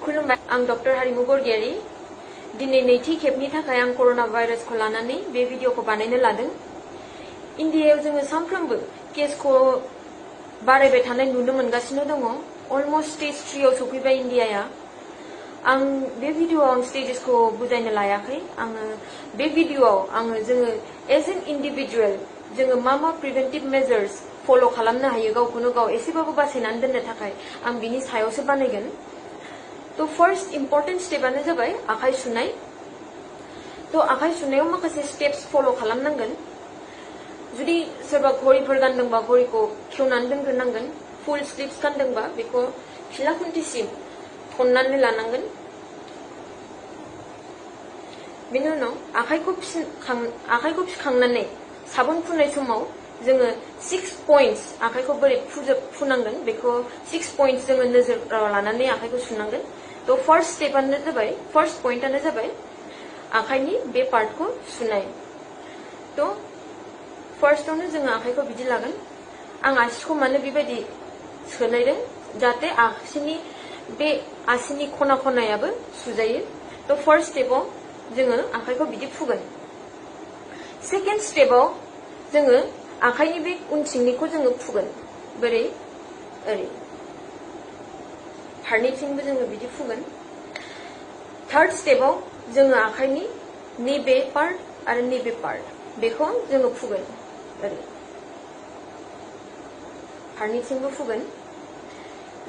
खुलुमबाय आं डक्टर हारिमु बरगयारी दिनै नैथि खेबनि थाखाय आं कोरोना भाइरासखौ लानानै बे भिडिअखौ बानायनो लादों। इन्डियायाव जोङो सानफ्रोमबो केसखौ बारायबाय थानाय नुनो मोनगासिनो दङ। अलमोस्ट स्टेज 3 आव सफैबाय इन्डियाया। आं बे भिडिअआव आं स्टेजेसखौ बुजायनो लायाखै। आङो बे भिडिअआव जोङो एज एन इन्डिभिजुअल जोङो मा प्रिभेन्टिभ मेजर्स फल' खालामनो हायो गावखौनो गाव एसेबाबो बासायनानै दोननो थाखाय आं बिनि सायावसो बानायगोन। तो फर्स्ट इम्पोर्टेन्ट स्टेपानो जाबाय आखाइ सुनाय। तो आखाइ सुनायाव माखासे स्टेप्स फल' खालामनांगोन। जुदि सोरबा घड़ीफोर गानदोंबा घड़ीखौ खेवनानै दोनग्रोनांगोन। फुल स्लिप्स गानदोंबा बेखौ खिला खुन्थिसिम थननानै लानांगोन। बेनि उनाव आखाइखौ फिखांनानै साबोन फुननाय समाव जोङो 6 पॉइंट्स आखाइखौ बोरै फुनांगोन बेखौ 6 पॉइंट्स जोङो नोजोराव लानानै आखाइखौ सुनांगोन। तो फर्स्ट पॉइंटानो जाबाय आखाइनि बे पार्टखौ सुनाय। तो फर्स्टआवनो जोङो आखाइखौ बिदि लागोन। आं आसिखौ मानो बेबायदि सोलायदों जाहाथे बे आसिनि खनायाबो सुजायो। तो फर्स्ट स्टेपाव जोङो आखाइखौ बिदि फुगोन। सेकेन्ड स्टेपाव जोङो आखाइनि बे उनथिंनिखौ जोङो फुगोन। बोरै ओरै फारनैथिंबो जोङो बिदि फुगोन। थार्ड स्टेपाव जोङो आखाइनि नैबे पार्ट आरो नैबे पार्ट बेखौ जोङो फुगोन। ओरै फारनैथिंबो फुगोन।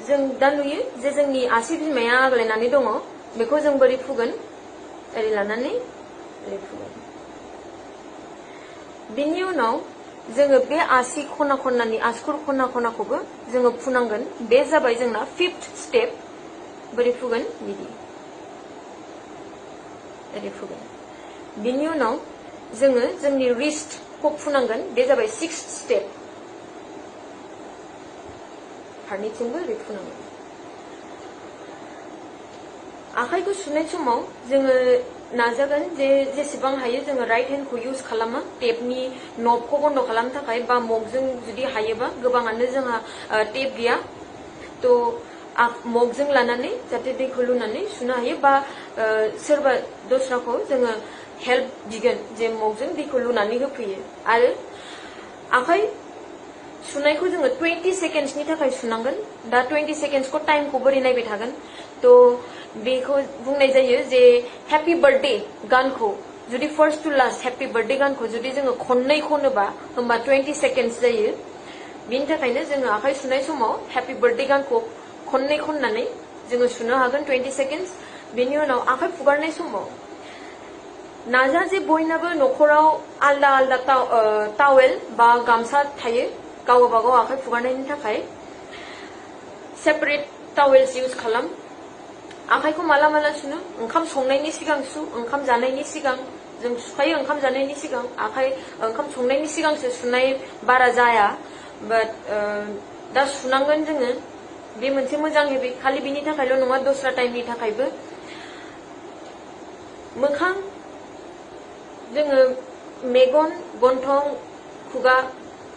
जों दा नुयो जे जोंनि आसि बिमाया आग्लायनानै दङ। बेखौ जों बोरै फुगोन? ओरै लानानै ओरै फुगोन। बिनि उनाव जोङो बे आसि खनानि आसुगुर खनाखौबो जोङो फुनांगोन। बे जाबाय जोंना 5th स्टेप। बोरै फुगोन? बिदि ओरै फुगोन। बिनि उनाव जोङो जोंनि रिस्टखौ फुनांगोन। बे जाबाय 6th स्टेप। फारनैथिंबो ओरै फुनांगोन। आखाइखौ सुनाय समाव जोङो नाजागोन जे जेसेबां हायो जोङो राइट हेन्डखौ इउज खालामा टेपनि नबखौ बन्द खालामनो थाखाय बा मगजों जुदि हायोबा गोबाङानो जोंहा टेप गैया। तो मगजों लानानै जाहाथे दैखौ लुनानै सुनो हायो बा सोरबा दस्राखौ जोङो हेल्प बिगोन जे मगजों दैखौ लुनानै होफैयो। आरो आखाइ सुनायखौ जोङो 20 सेकेन्ड्सनि थाखाय सुनांगोन। दा 20 सेकेन्ड्सखौ टाइमखौ बोरै नायबाय थागोन? तो बेखौ बुंनाय जायो जे हेपी बार्थडे गानखौ जुदि first to last happy birthday गानखौ जुदि जोङो खननै खनोबा होमबा 20 सेकेन्ड्स जायो। बिनि थाखायनो जोङो आखाइ सुनाय समाव हेपी बार्थडे गानखौ खननै खननानै जोङो सुनो हागोन 20 सेकेन्ड्स। बेनि उनाव आखाइ फुगारनाय समाव नाजा जे बयनाबो न'खराव आलदा आलदा टावेल बा गामसा थायो गावबा गाव आखाइ फुगारनायनि थाखाय। सेपारेट टावेल्स इउज खालाम। आखाइखौ माला सुनो? ओंखाम संनायनि सिगां सु, ओंखाम जानायनि सिगां जों सुखायो। ओंखाम जानायनि सिगां ओंखाम संनायनि सिगांसो सुनाय बारा जाया। बाट दा सुनांगोन जोङो। बे मोनसे मोजां हेबिट। खालि बिनि थाखायल' नङा दस्रा टाइमनि थाखायबो। मोखां जोङो मेगन, गन्थं, खुगा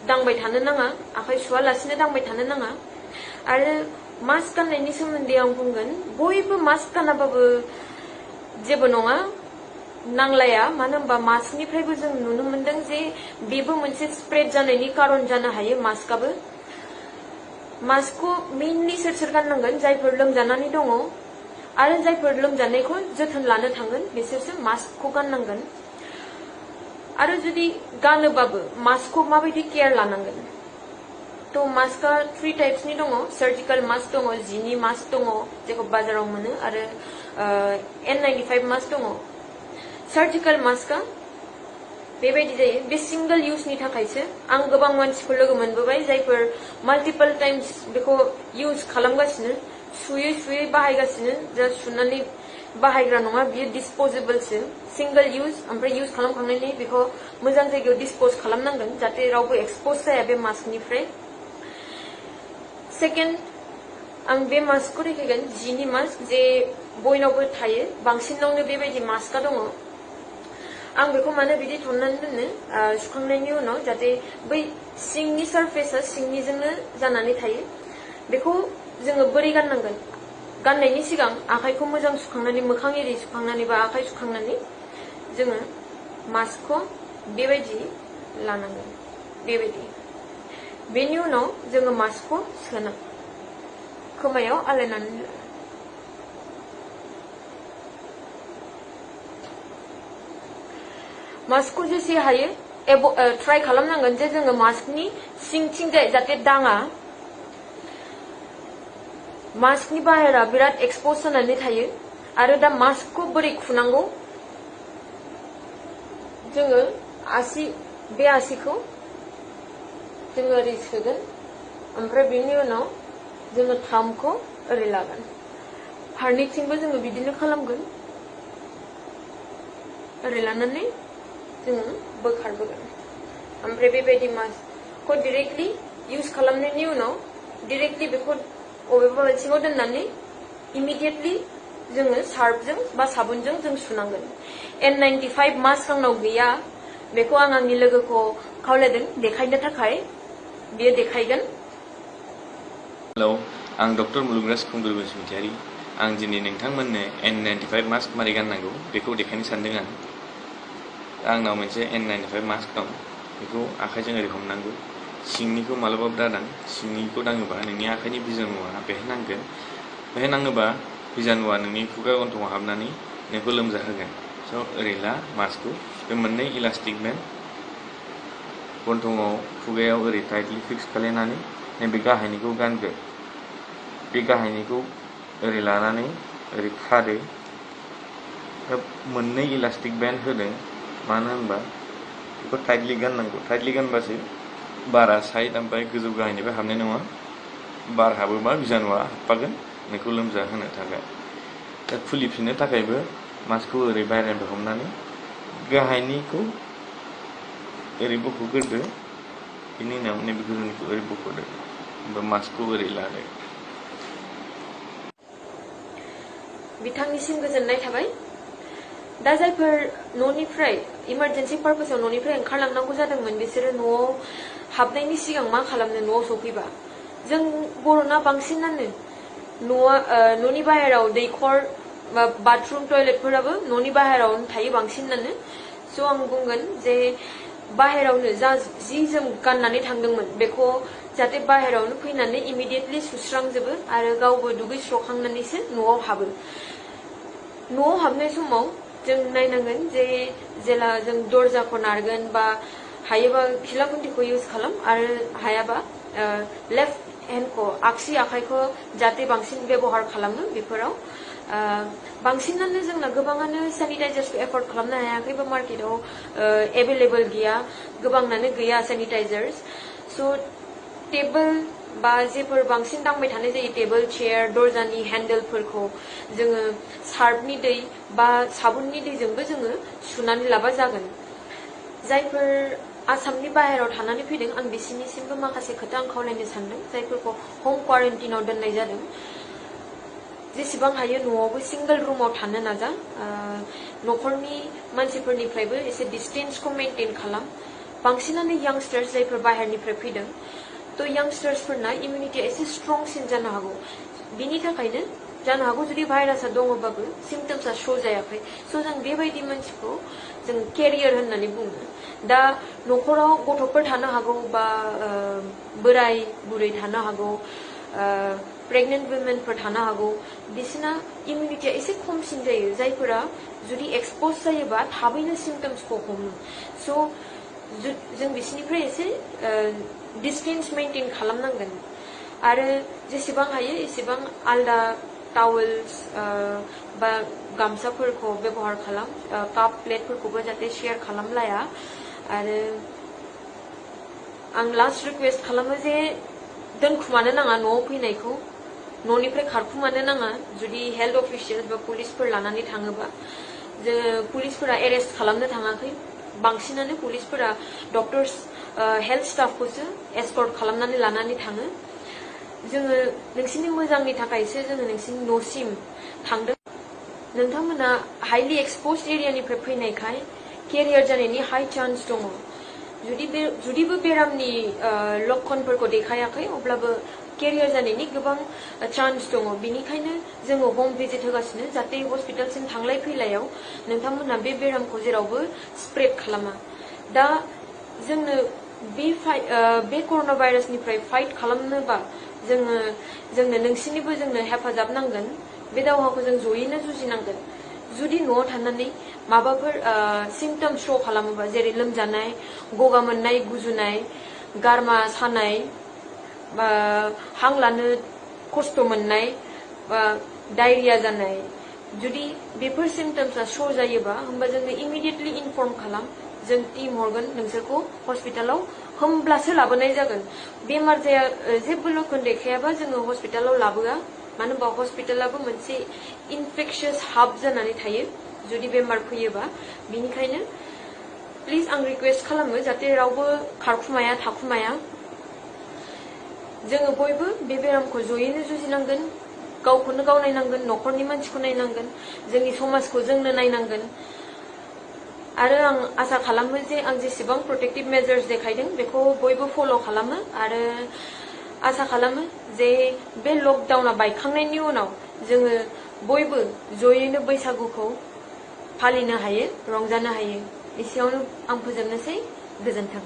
दांबाय थानो नाङा। आखाइ सुवालासिनो दांबाय थानो नाङा। आरो मास्क गाननायनि सोमोन्दै आं बुंगोन। बयबो मास्क गानाबाबो जेबो नङा, नांलाया। मानो होनबा मास्कनिफ्रायबो जों नुनो मोनदों जे बेबो मोनसे स्प्रेड जानायनि कारन जानो हायो मास्कआबो। मास्कखौ मेइनलि सोर गाननांगोन? जायफोर लोमजानानै दङ आरो जायफोर लोमजानायखौ जोथोन लानो थांगोन बिसोरसो मास्कखौ गाननांगोन। आरो जुदि गानोबाबो मास्कखौ माबायदि केयार लानांगोन? तो मास्कआ 3 टाइप्सनि दङ। सार्जिकल मास्क दङ, जिनि मास्क दङ जेखौ बाजाराव मोनो, आरो N95 मास्क दङ। सार्जिकल मास्कआ बेबायदि जायो। बे सिंगल इउजनि थाखायसो। आं गोबां मानसिखौ लोगो मोनबोबाय जायफोर माल्टिपल टाइम्स बेखौ इउज खालामगासिनो, सुयै बाहायगासिनो। जास्ट सुनानै बाहायग्रा नङा, बियो डिसपोजेबलसो। Single use. ओमफ्राय इउज खालामखांनानै बेखौ मोजां जायगायाव डिसपोज खालामनांगोन जाहाथे रावबो एक्सपोज जाया बे मास्कनिफ्राय। सेकेन्ड आं बे मास्कखौ देखायगोन, जिनि मास्क जे बयनावबो थायो। बांसिनावनो बेबायदि मास्कआ दङ। आं बेखौ मानो बिदि थननानै दोनो सुखांनायनि उनाव जाहाथे बै सिंनि सारफेसआ सिंनिजोंनो जानानै थायो। बेखौ जोङो बोरै गाननांगोन? गाननायनि सिगां आखाइखौ मोजां सुखांनानै मोखां एरि सुखांनानै बा आखाइ सुखांनानै जोङो मास्कखौ बेबायदि लानांगोन बेबायदि बेनि उनाव जोङो मास्कखौ सोना खोमायाव आलायनानै मास्कखौ जेसे हायो ट्राइ खालामनांगोन जे जोङो मास्कनि सिंथिंजाय जाहाथे दाङा मास्कनि बाहेरा बिराद एक्सपोज जानानै थायो आरो दा मास्कखौ बोरै खुनांगौ जोङो बे आसिखौ जोङो ओरै सोगोन ओमफ्राय बेनि उनाव जोङो थामखौ ओरै लागोन फारनैथिंबो जोङो बिदिनो खालामगोन ओरै लानानै जोङो बोखारबोगोन ओमफ्राय बेबायदि मास्कखौ डाइरेक्टलि इउज खालामनायनि उनाव डाइरेक्टलि बेखौ अबेबा मोनसेयाव दोननानै इमिडिएटलि जोङो सार्फजों बा साबुनजों जों सुनांगोन N95 मास्क आंनाव गैया बेखौ आं आंनि लोगोखौ खावलायदों देखायनो थाखाय बियो देखायगोन हेलौ आं डक्टर मुलुगराज खुंगुर बसुमतारी आं दिनै नोंथांमोननो N95 मास्क मारै गाननांगौ बेखौ देखायनो सानदों आंनाव मोनसे N95 मास्क दं बेखौ आखाइजों ओरै हमनांगौ सिंनिखौ मालाबाबो दादां सिंनिखौ दाङोबा नोंनि आखाइनि बिजानुआ बेहाय नांगोन बेहाय नाङोबा बिजानुआ नोंनि खुगा गन्थंआव हाबनानै नोंखौ लोमजाहोगोन स' ओरै ला मास्कखौ बे मोननै इलास्टिक बेन्ड गन्थंआव खुगायाव ओरै टाइटलि फिक्स खालायनानै नैबे गाहायनिखौ गानगोन बे गाहायनिखौ ओरै लानानै ओरै खादो मोननै इलास्टिक बेन्ड होदों मानो होनबा बेखौ टाइटलि गाननांगौ टाइटलि गानबासो बारा साइड ओमफ्राय गोजौ गाहायनिफ्राय हाबनाय नङा बार हाबोबा बिजानुआ हाबफागोन नोंखौ लोमजाहोनो थाखाय दा खुलिफिननो थाखायबो मास्कखौ ओरै बाहेरानिफ्राय हमनानै गाहायनिखौ ओरै बख'ग्रोदो बेनि उनाव नैबे गोजौनिखौ ओरै बख'दो ओमफ्राय मास्कखौ ओरै लादो बिथांनिसिम गोजोननाय थाबाय दा जायफोर न'निफ्राय इमारजेन्सि पारपसाव न'निफ्राय ओंखारलांनांगौ जादोंमोन बिसोरो न'आव हाबनायनि सिगां मा खालामनो न'आव सफैबा जों बर'ना बांसिनानो न'नि बाहेराव दैखर बा बाथरुम टयलेटफोराबो न'नि बाहेरावनो थायो बांसिनानो स' आं बुंगोन जे बाहेरावनो जा जि जोम गाननानै थांदोंमोन बेखौ जाहाथे बाहेरावनो फैनानै इमिडिएटलि सुस्रांजोबो आरो गावबो दुगैस्रखांनानैसो न'आव हाबो न'आव हाबनाय समाव जों नायनांगोन जे जेला जों दरजाखौ नारगोन बा हायोबा खिला खुन्थिखौ इउज खालाम आरो हायाबा लेफ्ट हेन्डखौ आगसि आखाइखौ जाहाथे बांसिन बेबहार खालामो बेफोराव बांसिनानो जोंना गोबाङानो सेनिटाइजार्सखौ एफर्ड खालामनो हायाखै बा मार्केटाव एभेलेबल गैया गोबाङानो गैया सेनिटाइजार्स स' टेबोल बा जेफोर बांसिन दांबाय थानाय जायो टेबोल चेयार दरजानि हेन्डेलफोरखौ जोङो सार्फनि दै बा साबुननि दैजोंबो जोङो सुनानै लाबा जागोन जायफोर आसामनि बाहेराव थानानै फैदों आं बिसिनिसिमबो माखासे खोथा आं खावलायनो सानदों जायफोरखौ हम क्वारेन्टाइनाव दोननाय जादों जेसेबां हायो न'आवबो सिंगल रुमाव थानो नाजा न'खरनि मानसिफोरनिफ्रायबो एसे डिस्टेन्सखौ मेनटेन खालाम बांसिनानो यांगस्टार्स जायफोर बाहेरनिफ्राय फैदों थ' यांगस्टार्सफोरना इमिउनिटिया एसे स्ट्रंसिन जानो हागौ बिनि थाखायनो जानो हागौ जुदि भाइरासआ दङबाबो सिम्पटम्सआ शो जायाखै स' जों बेबायदि मानसिखौ जों केरियार होननानै बुङो दा न'खराव गथ'फोर थानो हागौ बा बोराय बुरै थानो हागौ प्रेगनेन्ट वुमेनफोर थानो हागौ बिसिना इमिउनिटिया एसे खमसिन जायो जायफोरा जुदि एक्सप'ज जायोबा थाबैनो सिम्पटम्सखौ हमो स' जों बिसिनिफ्राय एसे डिस्टेन्स मेनटेन खालामनांगोन आरो जेसेबां हायो एसेबां आलदा टावेल्स बा गामसाफोरखौ व्यवहार खालाम काप प्लेटफोरखौबो जाहाथे शेयार खालामलाया आरो आं लास्ट रिक्वेस्ट खालामो जे दोनखुमानो नाङा न'आव फैनायखौ न'निफ्राय खारखुमानो नाङा जुदि हेल्थ अफिसियेल्स बा पुलिसफोर लानानै थाङोबा पुलिसफोरा एरेस्ट खालामनो थाङाखै बांसिनानो पुलिसफोरा डक्टर्स हेल्थ स्टाफखौसो एस्कर्ट खालामनानै लानानै थाङो जोङो नोंसिनि मोजांनि थाखायसो जोङो नोंसिनि न'सिम थांदों नोंथांमोना हाइलि एक्सपोज्ड एरियानिफ्राय फैनायखाय केरियार जानायनि हाई चान्स दङ जुदिबो बेरामनि लक्षणफोरखौ देखायाखै अब्लाबो केरियार जानायनि गोबां चान्स दङ बिनिखायनो जोङो होम भिजिट होगासिनो जाहाथे हस्पिटालसिम थांलाय फैलायाव नोंथांमोना बे बेरामखौ जेरावबो स्प्रेड खालामा दा जोंनो बे कर'ना भाइरासनिफ्राय फाइट खालामनोबा जोंनो नोंसिनिबो जोंनो हेफाजाब नांगोन बे दावहाखौ जों जयैनो जुजिनांगोन जुदि न'आव थानानै माबाफोर सिम्पटम शो खालामोबा जेरै लोमजानाय गगा मोननाय गुजुनाय गारमा सानाय बा हां लानो खस्थ' मोननाय बा डायरिया जानाय जुदि बेफोर सिम्पटम्सआ शो जायोबा होमबा जोंनो इमिडिएटलि इनफर्म खालाम जों टीम हरगोन नोंसोरखौ हस्पिटालाव होमब्लासो लाबोनाय जागोन बेमार जाया जेबो लक्षण देखायाबा जोङो हस्पिटालाव लाबोआ मानो होनबा हस्पिटालाबो मोनसे इनफेक्शियस हाब जानानै थायो जुदि बेमार फैयोबा बिनिखायनो प्लिज आं रिक्वेस्ट खालामो जाहाथे रावबो खारखुमाया थाखुमाया जोङो बयबो बे बेरामखौ जयैनो जुजिनांगोन गावखौनो गाव नायनांगोन न'खरनि मानसिखौ नायनांगोन जोंनि समाजखौ जोंनो नायनांगोन आरो आं आसा खालामो जे आं जेसेबां प्रोटेक्टिभ मेजार्स देखायदों बेखौ बयबो फल' खालामो आरो आसा खालामो जे बे लकडाउना बायखांनायनि उनाव जोङो बयबो जयैनो बैसागुखौ फालिनो हायो रंजानो हायो एसेयावनो आं फोजोबनोसै गोजोन्थों